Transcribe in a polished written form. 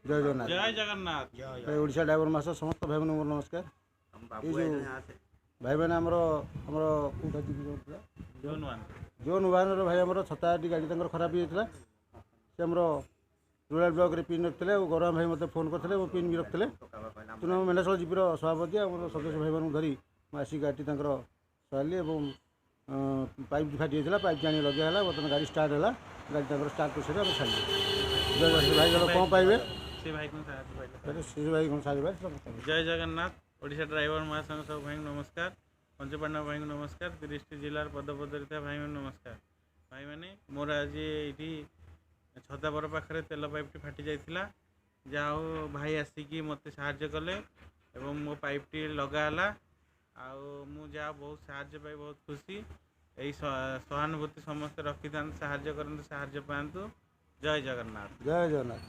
ଜୟ ଜଗନ୍ନାଥ। ଜୟ ଜଗନ୍ନାଥ। ଭାଇ, ଓଡ଼ିଶା ଡ୍ରାଇଭର ମହାସଂଘ ସମସ୍ତ ଭାଇମାନଙ୍କୁ ମୋର ନମସ୍କାର। ଏଇ ଯେଉଁ ଭାଇମାନେ ଆମର କେଉଁଟା ଯିବି ଥିଲା? Zone 1। ଜୋନ୍ 1ର ଭାଇ, ଆମର ଛତାଟି ଗାଡ଼ି ତାଙ୍କର ଖରାପ ହେଇଯାଇଥିଲା। ସେ ଆମର ରୁରାଲ ବ୍ଲକରେ ପିନ୍ ରଖିଥିଲେ ଆଉ ଗୌରାମ ଭାଇ ମୋତେ ଫୋନ୍ କରିଥିଲେ ଏବଂ ପିନ୍ ବି ରଖିଥିଲେ। ତେଣୁ ଆମ ମେଣ୍ଢାଶାଳ ଜିପିର ସଭାପତି ଆଉ ମୋର ସଦସ୍ୟ ଭାଇମାନଙ୍କୁ ଧରି ମୁଁ ଆସି ଗାଡ଼ିଟି ତାଙ୍କର ସଜାଡ଼ିଲି ଏବଂ ପାଇପ୍ ଫାଟି ଯାଇଥିଲା, ପାଇପ୍ ଆଣି ଲଗା ହେଲା। ବର୍ତ୍ତମାନ ଗାଡ଼ି ଷ୍ଟାର୍ଟ ହେଲା। ଗାଡ଼ି ତାଙ୍କର ଷ୍ଟାର୍ଟ କରିସାରି ଆମେ ଛାଡ଼ିଲୁ। ଜୟ ଜଗନ୍ନାଥ। ଭାଇ ଜଣ କ'ଣ ପାଇବେ? ସେ ଭାଇ କଣ ସାହାଯ୍ୟ ପାଇଲେ? ସେ ଭାଇ କ'ଣ ସାହାଯ୍ୟ ପାଇବେ? ଜୟ ଜଗନ୍ନାଥ। ଓଡ଼ିଶା ଡ୍ରାଇଭର ମହାସଂଘ ସବୁ ଭାଇଙ୍କୁ ନମସ୍କାର। ପଞ୍ଚପାଣ୍ଡବ ଭାଇଙ୍କୁ ନମସ୍କାର। 30ଟି ଜିଲ୍ଲାର ପଦପଦରେ ଥିବା ଭାଇମାନେ ନମସ୍କାର। ଭାଇମାନେ, ମୋର ଆଜି ଏଇଠି ଛତାବର ପାଖରେ ତେଲ ପାଇପ୍ଟି ଫାଟି ଯାଇଥିଲା। ଯାହା ହଉ, ଭାଇ ଆସିକି ମୋତେ ସାହାଯ୍ୟ କଲେ ଏବଂ ମୋ ପାଇପ୍ଟି ଲଗା ହେଲା ଆଉ ମୁଁ ଯାହା ବହୁତ ସାହାଯ୍ୟ ପାଇ ବହୁତ ଖୁସି। ଏଇ ସହାନୁଭୂତି ସମସ୍ତେ ରଖିଥାନ୍ତୁ, ସାହାଯ୍ୟ କରନ୍ତୁ, ସାହାଯ୍ୟ ପାଆନ୍ତୁ। ଜୟ ଜଗନ୍ନାଥ। ଜୟ ଜଗନ୍ନାଥ।